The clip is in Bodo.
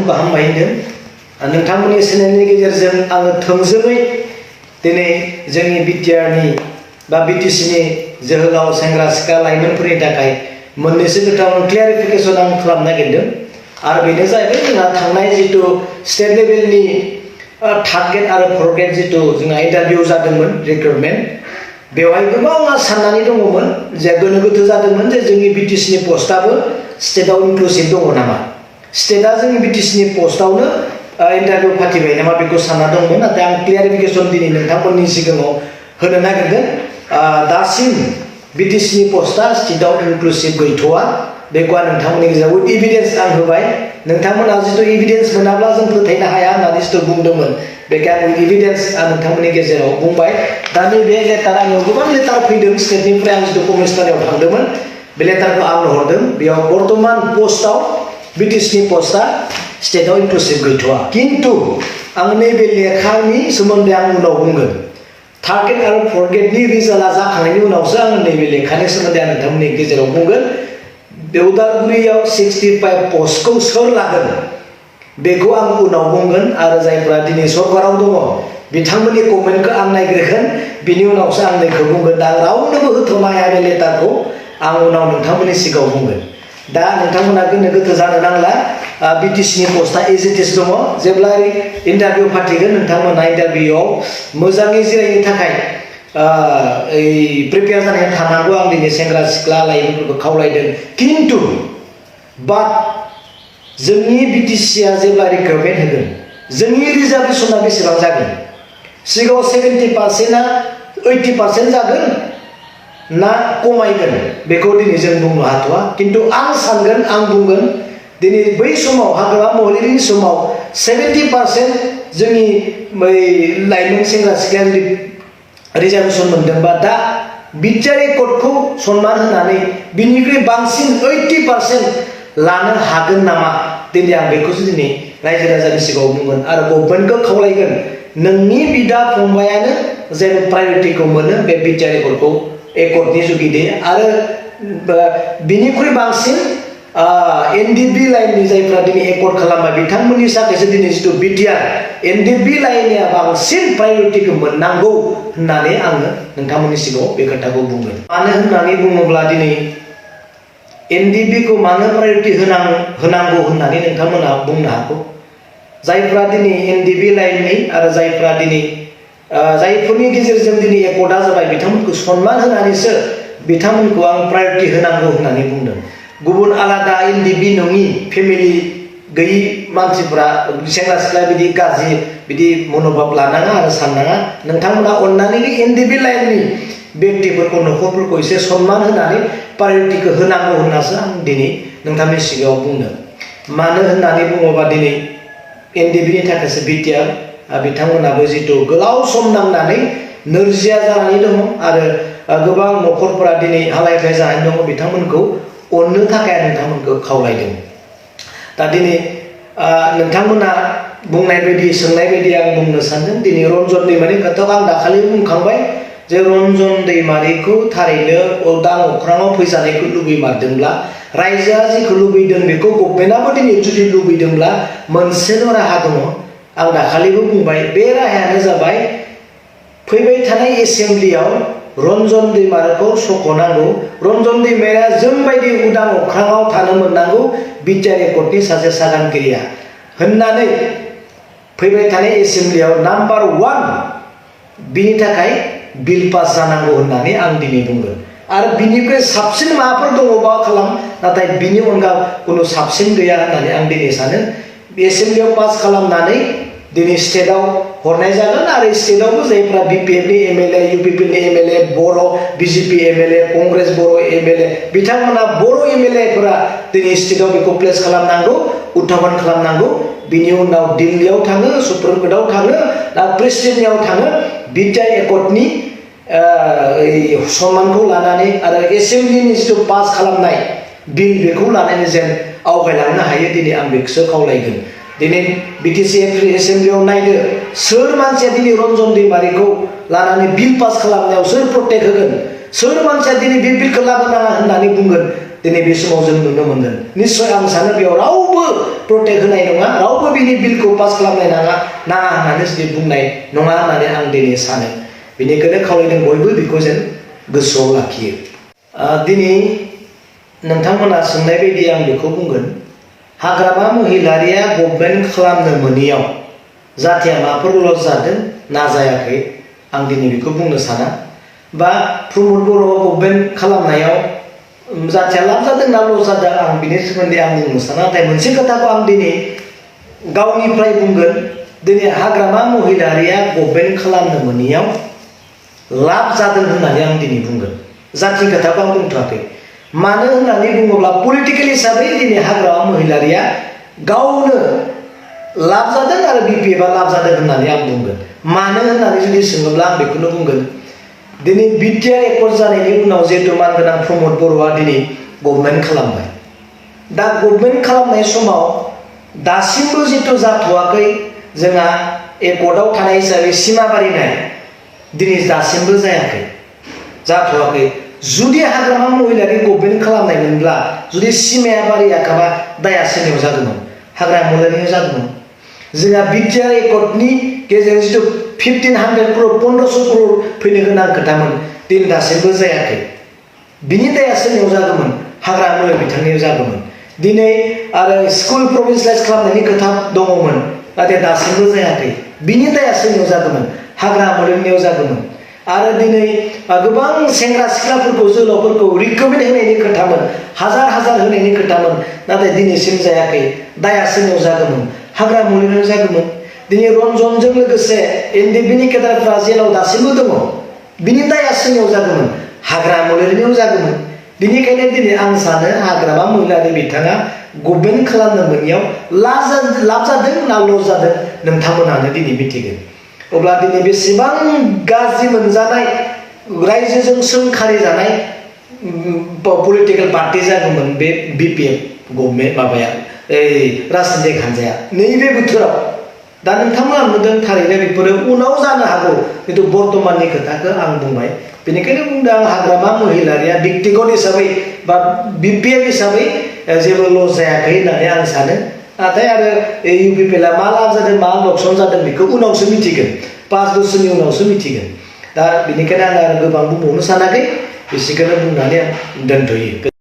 गाहाम बायदों नोंथांमोननि सोनायनि गेजेरजों आङो थोंजोङै दिनै जोंनि बिटिआरनि बा बिटिसिनि जोहोलाव सेंग्रा सिख्ला लाइमोनफोरनि थाखाय मोननैसो खोथा क्लियारिफिकेसन आं खालामनो नागिरदों आरो बेनो जाहैबाय जोंहा थांनाय जितु स्टेट लेभेलनि टारगेट आरो फरगेट जितु जोंहा इन्टारभिउ जादोंमोन रिक्रुटमेन्ट बेवहाय गोबां साननानै दङमोन जे गोनो गोथो जादोंमोन जे जोंनि बिटिसिनि पस्टआबो स्टेटआव इनक्लुसिभ दङ नामा स्टेटआ जोंनि बिटिसिनि पस्टआवनो इन्टारभिउ फाथिबाय नामा बेखौ सानना दंमोन नाथाय आं क्लियारिफिकेसन दिनै नोंथांमोननि सिगाङाव होनो नागिरदों दासिम बिटिसिनि पस्टआ स्टेटआव इनक्लुसिभ गैथ'वा बेखौ आं नोंथांमोननि गेजेराव इभिडेन्स आं होबाय नोंथांमोना जितु इभिडेन्स मोनाब्ला जों फोथायनो हाया होननानै जितु बुंदोंमोन बेखायनो आं इभिडेन्स आं नोंथांमोननि गेजेराव बुंबाय दा नैबे लेटार आंनियाव गोबां लेटार फैदों स्टेटनिफ्राय आं जितु कमिशनारियाव थांदोंमोन बे लेटारखौ आंनो हरदों बेयाव बर्तमान पस्टआव बिटिसिनि पस्टआ स्टेटआव इनक्लुसिभ गैथ'वा खिन्थु आं नैबे लेखानि सोमोन्दै आं उनाव बुंगोन टारगेट आरो फरगेटनि रिजाल्टआ जाखांनायनि उनावसो आं नैबे लेखानि सोमोन्दै आं नोंथांमोननि गेजेराव बुंगोन बे उदालगुरियाव 65 पस्टखौ सोर लागोन बेखौ आं उनाव बुंगोन आरो जायफ्रा दिनै सरकाराव दङ बिथांमोननि कमेन्टखौ आं नायग्रोगोन बिनि उनावसो आं नैखौ बुंगोन दा रावनोबो होथ'नो हाया बे लेटारखौ आं उनाव नोंथांमोननि सिगाङाव बुंगोन दा नोंथांमोना गोनो गोथो जानो नांला बिटिसिनि पस्टआ एज इट इज दङ जेब्ला इन्टारभिउ फाथिगोन नोंथांमोना इन्टारभिउआव मोजाङै जिरायनो थाखाय प्रिपेयार जानानै थानांगौ आं दिनै सेंग्रा सिख्ला लाइमोनफोरखौ खावलायदों खिन्थु बाट जोंनि बिटिसिआ जेब्ला रिक्रुटमेन्ट होगोन जोंनि रिजार्भेसना बेसेबां जागोन सिगाङाव 70%आ 80% जागोन ना खमायगोन बेखौ दिनै जों बुंनो हाथ'वा खिन्थु आं सानगोन आं बुंगोन दिनै बै समाव हाग्रामा महिलारिनि समाव 70% जोंनि लाइमोन सेंग्रा सिख्लाया जुदि रिजार्भेसन मोनदोंबा दा बिटिआर एकर्डखौ सनमान होनानै बिनिख्रुइ बांसिन 80% लानो हागोन नामा दिनै आं बेखौसो दिनै रायजो राजानि सिगाङाव बुंगोन आरो गभर्नमेन्टखौ खावलायगोन नोंनि बिदा फंबायानो जेन प्रायरिटिखौ मोनो बे बिटिआर एकर्डनि जुगिदे आरो बिनिख्रुइ बांसिन एनडिबि लाइननि जायफ्रा दिनै एकर्ड खालामबाय बिथांमोननि थाखायसो दिनै जितु बिटिआर एनडिबि लाइननिया बांसिन प्रायरिटिखौ मोननांगौ होननानै आङो नोंथांमोननि सिगाङाव बे खोथाखौ बुंगोन मानो होननानै बुङोब्ला दिनै एनडिबिखौ मानो प्रायरिटि होनांगौ होननानै नोंथांमोना बुंनो हागौ जायफ्रा दिनै एनडिबि लाइननि आरो जायफ्रा दिनै जायफोरनि गेजेरजों दिनै एकर्डआ जाबाय बिथांमोनखौ सनमान होनानैसो बिथांमोनखौ आं प्रायरिटि होनांगौ होननानै बुंदों गुबुन आलादा एनडिबि नङि फेमिलि गैयि मानसिफोरा सेंग्रा सिख्ला बिदि गाज्रि बिदि मनोभाब लानाङा आरो साननाङा नोंथांमोना अननानै एनडिबि लाइननि व्यक्तिफोरखौ न'खरफोरखौ एसे सनमान होनानै प्रायरिटिखौ होनांगौ होननासो आं दिनै नोंथांनि सिगाङाव बुंदों मानो होननानै बुङोबा दिनै एनडिबिनि थाखायसो बिटिआर बिथांमोनाबो जितु गोलाव सम नांनानै नोरजिया जानानै दङ आरो गोबां न'खरफोरा दिनै हालाय हाफाय जानानै दङ बिथांमोनखौ अननो थाखाय नोंथांमोनखौ खावलायदों दा दिनै नोंथांमोना बुंनाय बायदि सोंनाय बायदि आं बुंनो सानदों दिनै रन्जन दैमारिनि खोथाखौ आं दाखालि बुंखांबाय जे रन्जन दैमारिखौ थारैनो उदां अख्राङाव फैजानायखौ लुबैमारदोंब्ला रायजोआ जेखौ लुबैदों बेखौ गभर्नमेन्टआबो दिनै जुदि लुबैदोंब्ला मोनसेल' राहा दङ आं दाखालिबो बुंबाय बे राहायानो जाबाय फैबाय थानाय एसेम्ब्लियाव रन्जन दैमारिखौ सख'नांगौ रन्जन दैमारिया जोंबायदि उदां अख्राङाव थानो मोननांगौ बिटिआर एकर्डनि सासे सागानगिरिया होननानै फैबाय थानाय एसेम्ब्लियाव नाम्बार 1 बिनि थाखाय बिल पास जानांगौ होननानै आं दिनै बुंगोन आरो बिनिफ्राय साबसिन माबाफोर दङबा खालाम नाथाय बिनि अनगा कुनु साबसिन गैया होननानै आं दिनै सानो एसेम्ब्लियाव पास खालामनानै दिनै स्टेटआव हरनाय जागोन आरो स्टेटआवबो जायफ्रा बिपिएफनि एमएलए इउपिपिनि एमएलए बर' बिजेपि एमएलए कंग्रेस बर' एमएलए बिथांमोना बर' एमएलएफोरा दिनै स्टेटआव बेखौ प्लेस खालामनांगौ उत्थापन खालामनांगौ बिनि उनाव दिल्लीयाव थाङो सुप्रिम कर्टआव थाङो ना प्रेसिडेन्टनियाव थाङो बिटिआर एकर्डनि सनमानखौ लानानै आरो एसेम्ब्लिनि जितु पास खालामनाय बिल बेखौ लानानै जेन आवगायलांनो हायो दिनै आं बेखौसो खावलायगोन दिनै बिटिसि एसेम्ब्लियाव नायदो सोर मानसिया दिनै रन्जन दैमारिखौ लानानै बिल पास खालामनायाव सोर प्रटेक्ट होगोन सोर मानसिया दिनै बे बिलखौ लाबोनाङा होननानै बुंगोन दिनै बे समाव जों नुनो मोनगोन निश्चय आं सानो बेयाव रावबो प्रटेक्ट होनाय नङा रावबो बिनि बिलखौ पास खालामनाय नाङा होननानै जुदि बुंनाय नङा होननानै आं दिनै सानो बेनिखायनो खावलायदों बयबो बेखौ जों गोसोआव लाखियो दिनै नोंथांमोना सोंनाय बायदि आं बेखौ बुंगोन हाग्रामा महिलारिया गभर्नमेन्ट खालामनो मोनैयाव जाथिया माबाफोर लस जादों ना जायाखै आं दिनै बेखौ बुंनो साना बा प्रमद बर'आ गभर्नमेन्ट खालामनायाव जाथिया लाब जादों ना लस जादों आं बिनि सोमोन्दै आं बुंनो साना नाथाय मोनसे खोथाखौ आं दिनै गावनिफ्राय बुंगोन दिनै हाग्रामा महिलारिया गभर्नमेन्ट खालामनो मोनैयाव लाब जादों होननानै आं दिनै बुंगोन जाथि खोथाखौ आं बुंथ'वाखै मानो होननानै बुङोब्ला पलिटिकेल हिसाबै दिनै हाग्रामा महिलारिया गावनो लाब जादों आरो बिपिएफआ लाब जादों होननानै आं बुंगोन मानो होननानै जुदि सोङोब्ला आं बेखौनो बुंगोन दिनै बिटिआर एकर्ड जानायनि उनाव जिहेतु मानगोनां प्रमद बर'आ दिनै गभर्नमेन्ट खालामबाय दा गभर्नमेन्ट खालामनाय समाव दासिमबो जितु जाथ'वाखै जोंहा एकर्डआव थानाय हिसाबै सिमा बारिनाय दिनै दासिमबो जायाखै जाथ'वाखै जुदि हाग्रामा महिलारि गभर्नमेन्ट खालामनायमोनब्ला जुदि सिमाया बारियाखैबा दाया सोरनियाव जागौमोन हाग्रामा महिलारिनियाव जागौमोन जोंहा बिटिआर एकर्डनि गेजेरजों जितु 1500 crore 1500 crore फैनो गोनां खोथामोन दिनै दासिमबो जायाखै बिनि दाया सोरनियाव जागौमोन हाग्रामा महिलारि बिथांनियाव जागौमोन दिनै आरो स्कुल प्रभिन्सियेलाइज खालामनायनि खोथा दङमोन नाथाय दासिमबो जायाखै बिनि दाया सोरनियाव जागौमोन हाग्रामा महिलारिनियाव जागौमोन आरो दिनै गोबां सेंग्रा सिख्लाफोरखौ जोहोलावफोरखौ रिकमेन्ड होनायनि खोथामोन हाजार हाजार होनायनि खोथामोन नाथाय दिनैसिम जायाखै दाया सोरनियाव जागौमोन हाग्रामा महिलारिनियाव जागौमोन दिनै रन्जनजों लोगोसे एनडिएफबिनि केडारफ्रा जेलाव दासिमबो दङ बिनि दाया सोरनियाव जागौमोन हाग्रामा महिलारिनियाव जागौमन बेनिखायनो दिनै आं सानो हाग्रामा महिलारि बिथाङा गभर्नमेन्ट खालामनो मोनैयाव लाब जादों ना लस जादों नोंथांमोनानो दिनै मिथिगोन अब्ला दिनै बेसेबां गाज्रि मोनजानाय रायजोजों सोंखारि जानाय पलिटिकेल पार्टि जागौमोन बे बिपिएफ गभर्नमेन्ट माबाया राजनितिक हान्जाया नैबे बोथोराव दा नोंथांमोना नुदों थारैनो बेफोरो उनाव जानो हागौ खिन्थु बर्तमाननि खोथाखौ आं बुंबाय बेनिखायनो बुंदों आं हाग्रामा महिलारिया व्यक्तिगत हिसाबै बा बिपिएफ हिसाबै जेबो लस जायाखै होननानै आं सानो नाथाय आरो इउपिपिएलआ मा लाब जादों मा लकसन जादों बेखौ उनावसो मिथिगोन 5 बोसोरनि उनावसो मिथिगोन दा बेनिखायनो आं आरो गोबां बुंबावनो सानाखै एसेखौनो बुंनानै आं दोनथ'यो